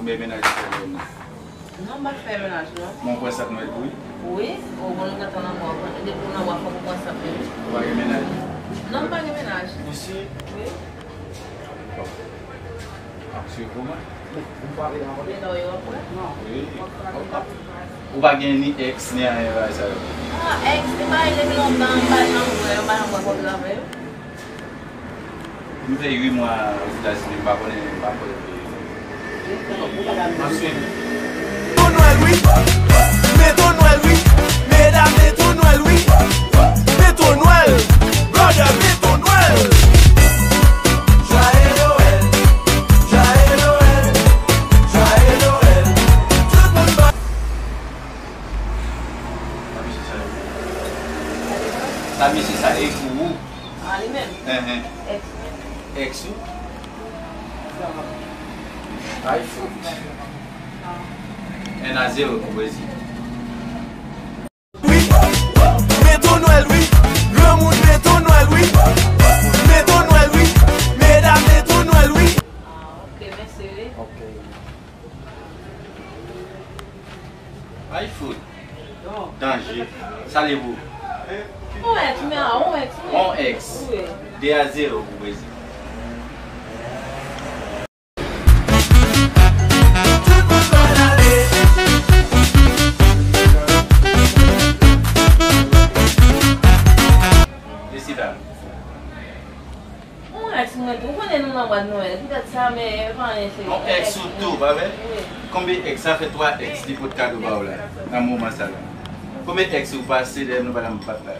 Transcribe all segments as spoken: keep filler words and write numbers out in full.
Men mennaj ou fè menm nan. Non, m pa fè mennaj, non. Men w pran sap Nwèl pou li? Wi. Ou konn ou gentan nan mwa, ou pran, depi w nan mwa, fòk ou pran sap menm. Ou pa gen mennaj? Non, m pa gen mennaj. Ou si? Wi. Bon. Ap swiv ou, man. Ou pa vle rankontre? Gentan w yo ap wè. Wi. Ou pa gen ni ex, ni anyen bagay sa yo? Ah, ex, li pa rele m lontan, m pa janm wè, m pa janm wè kòb la avè yo. M fè uit mwa Ozetazini, m pa konnen, m pa konnen. M ap swiv. Beton Nwèl, wi. Beton Nwèl, wi. Medam, beton Nwèl, wi. Beton Nwèl. Brother, beton Nwèl. Joyeux Noël. Joyeux Noël. Joyeux Noël. Tout moun ba. Sa mesye sa e pou ou. Ah, li menm? Enhen. Ex mwen. Ex ou? Ay, fout. Un à zéro pou Brezil. Wi, beton Nwèl, wi. Granmoun, beton Nwèl, wi. Beton Nwèl, wi. Medam, beton Nwèl, wi. Ah, ok, mèsi, wi. Ok. Ay, fout. Danje. Sa li pou? On ex, men a, on ex, wi. On ex. Wi. De a zewo pou Brezil. Mesye dam. On ex mwen tou, ou konnen nou nan mwa Nwèl, poutèt sa, men e pa anyen serye. On ex ou tou, pa vre? Wi. Konbyen ex, sa fè twa ex li pot kado ba w la, nan moman sa la. Konbyen ex ou pase lè nou pa nan bat la?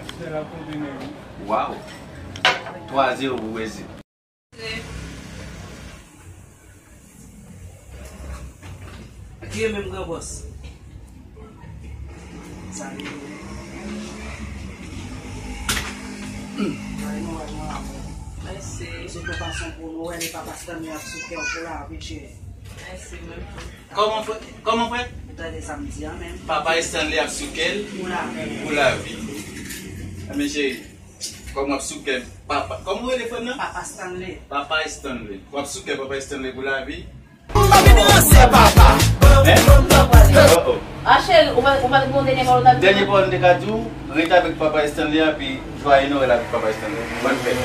Waw. Twa zewo pou Brezil. Ak yo menm gran bòs. Sa li ye. Joyeux Noël, mon amour. Mèsi. M swete w pase yon bon Nwèl e Papa Stanley ap sou kè w pou lavi, cheri. Mèsi, mèm. Kòman frè? Kòman frè? Ou tande sa m di a menm? Papa Stanley ap sou kè l pou lavi. Pou lavi. Enben cheri, kòm w ap sou kè papa, kòman w rele frè m nan? Papa Stanley. Papa Stanley. W ap sou kè Papa Stanley pou lavi. M pa vin ranse, papa. Hein? Oh, oh. Ah, cheri, ou pa, ou pa t gen yon dènye pawòl ou ta di? Dènye pawòl m te ka di w, rete avèk Papa Stanley a, pi Joyeux Noël avèk Papa Stanley. Bòn fèt.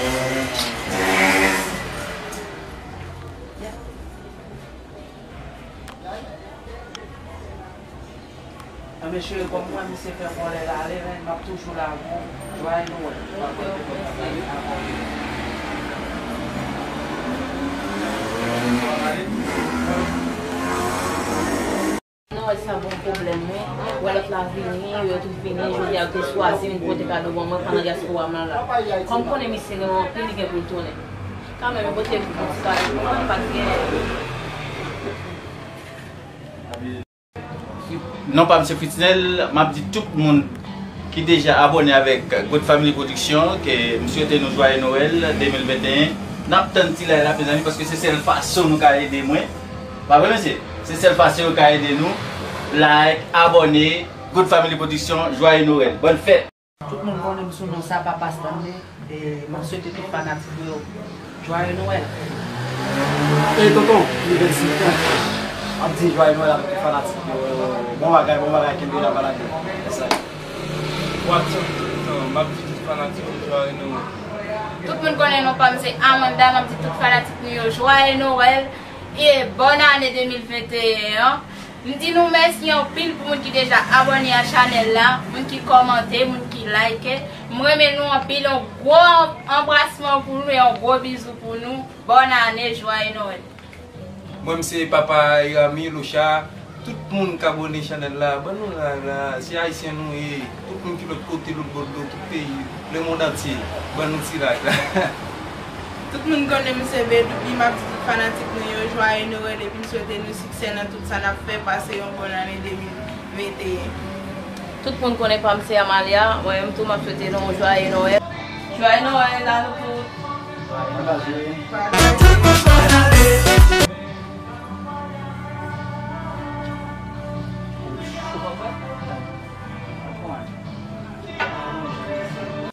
Enben cheri, kòm mwen, misye fè kòlè l ale, men m ap toujou la pou ou. Joyeux Noël. Nwèl sa bon pwoblèm, wi. Wè lòt la vini, yo tout vini, jodi a yo te chwazi vin pote kado ban mwen pandan dyaspora m lan la. Kòm konnen misye gen anpil, li gen pou l tounen. Kanmenm, yo pote yon ti kado pou mwen, m pa t gen. Non pa m se Fritznel, m ap di tout moun ki deja abòne avèk Good Family Production ke m swete nou Joyeux Noël de mil venteyen. N ap tann ti like la, mezanmi, paske se sèl fason nou ka ede mwen. Pa vre, mesye? Se sèl fason yo ka ede nou. Like, abòne, Good Family Production, Joyeux Noël. Bòn fèt! Tout moun konnen m sou non sa, Papa Stanley. E m ap swete tout fanatik yo Joyeux Noël. Ey, tonton, li vennsenk an. M ap di Joyeux Noël avèk tout fanatik yo. Bon bagay, bon bagay, kenbe la, pa lage. Yes, sir. What's up, tonton? M ap di tout fanatik yo Joyeux Noël. Tout moun konnen non pa m se Amanda, m ap di tout fanatik nou yo Joyeux Noël. E bòn ane de mil venteyen an. M di nou mèsi anpil pou moun ki deja abòne a chanèl la, moun ki kòmante, moun ki like. M renmen nou anpil, yon gwo anbrasman pou nou e yon gwo bizou pou nou. Bòn ane, Joyeux Noël. Mwen, m se Papa Irami Locha. Tout moun k abòne chanèl la, ban nou like la. Se ayisyen nou ye. Tout moun ki lòt kote, lòt bò dlo, tout peyi, lemonn antye, ban nou ti like la. Tout moun konnen m se Bedoubi, m ap di tout fanatik nou yo Joyeux Noël epi m swete nou siksè nan tout sa n ap fè, pase yon bòn ane de mil venteyen. Tout moun konnen pa m se Amalia, mwen menm tou m ap swete nou Joyeux Noël. Joyeux Noël a nou tout. Tout moun bòn ane.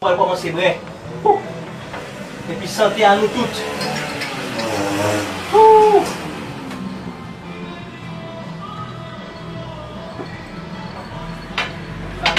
Pral kòmanse bwè. Wou! Epi sante a nou tout. Wou!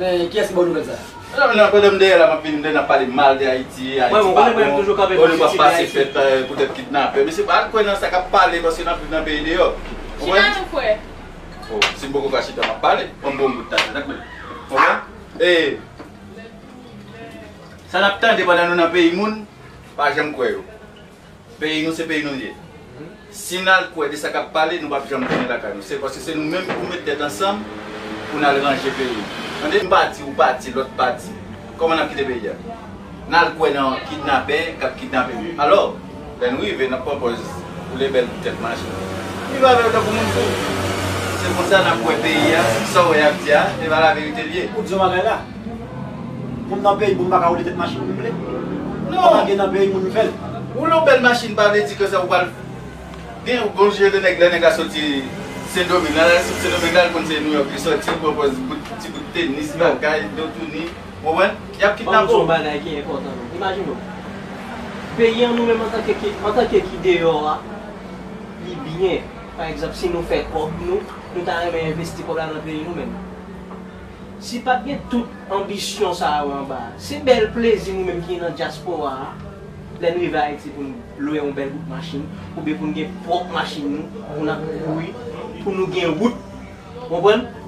Men kiyès ki ba w nouvèl sa a? Non, non, pandan m dèyè la, m ap vin, m nan pale mal de Ayiti, Ayiti pa bon, ou konnen mwen toujou kanpe pou Ayiti. Ou pa pase fèt poutèt kidnapè. Mesye, pa al kwè nan sa k ap pale, paske n ap viv nan peyi deyò. Chita nou kwè. Oh, si m poko ka chita, m ap pale. Ban m bon bout tande, tande. Konprann? E sa n ap tande pandan nou nan peyi moun, pa janm kwè yo. Peyi nou se peyi nou li ye. Si n al kwè de sa k ap pale, nou p ap janm tounen lakay nou. Se paske se nou menm ki pou met tèt ansanm pou n al ranje peyi nou. Tande, m pati, ou pati, lòt pati. Kòman n ap kite peyi a? N al kwè nan kidnapè k ap kidnape nou. Alò, lè nou rive, n ap pran pòz woule bèl bout tèt machin. Viv avè yo tankou moun fou. Se konsa n ap wè peyi a, sa w wè y ap di a, se pa laverite l ye. Ou di yon bagay la. Pou m nan peyi pou m pa ka woule tèt machin pou m vle? Non. Kòman gen nan peyi moun m fè l? Woule yon bèl machin pa vle di ke sa ou pral gen yon bon jere nèg lè nèg la soti Sendomeng. Lè l soti Sendomeng la, l konn se Nouyòk li soti, l pran pòz bout, ti bout tenis, bagay, do touni. Ou konprann? Y ap kidnape w. Ban m di yon bagay ki enpòtan, non. Imajine w. Peyi an nou menm antanke ki, antanke ki deyò a, li byen. Pa egzanp, si nou fè kòb nou, nou ta renmen envesti kòb la nan peyi nou menm. Si pa t gen tout anbisyon sa yo anba a, se bèl plezi nou menm ki nan dyaspora a, lè n rive Ayiti pou n lwe yon bèl bout machin, oubyen pou n gen pwòp machin nou, pou n ap kouri, pou nou gen wout, ou konprann?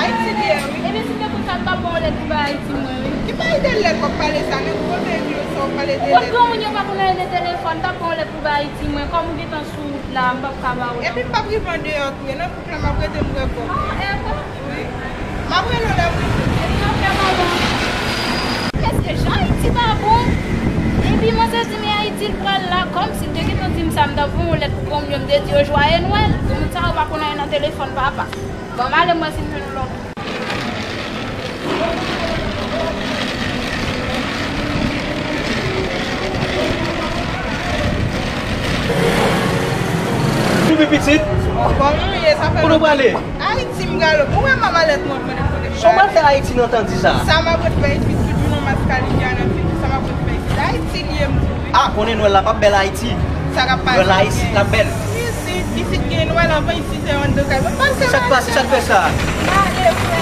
Ayiti li ye, wi. Ebyen, si te konn sa, m t ap ba w lèt pou bay Ayiti mwen, wi. Ki bay de lèt w ap pale sa, menm kote yo sa w pale de lèt. Kot granmoun yo pa konn anyen nan telefòn, m t ap ba w lèt pou bay Ayiti mwen. Kòm ou gentan sou wout la, m p ap ka ba ou. Epi m p ap rive andeyò tou, e nan koup la m ap rete m wè kò. Ah, e bon? Wi. M ap rele w lè m rive. Epi w ap fè kòman? Èske jan Ayiti pa bon? Epi mwen se di, men Ayiti l pral la, kòmsi l te gentan di m sa, m t ap voye yon lèt pou granmoun yo, m te di yo jwaye Nwèl. Granmoun sa yo pa konn anyen nan telefòn, papa. Bon, m ale, m wè si m jwenn yon lòt. Ou pi pitit? Bon, nou ye, sa fè lontan. Kote w prale? Ayiti, m prale. Ou wè manman lèt mwen mande m kote m prale. Sa w pral fè Ayiti nan tan di sa? Sa m ap ret fè isit, tout jounen yon maskalidyè nan figi, sa m ap ret fè isit. Ayiti li ye, m di w wi. Ah, konnen Nwèl la p ap bèl Ayiti. Sa k ap pase? Nwèl la isit l ap bèl. Isit, isit gen Nwèl anvan isit se anndan kay. Mwen pase la. Sa k pase, sa k fè sa? Pale, frè.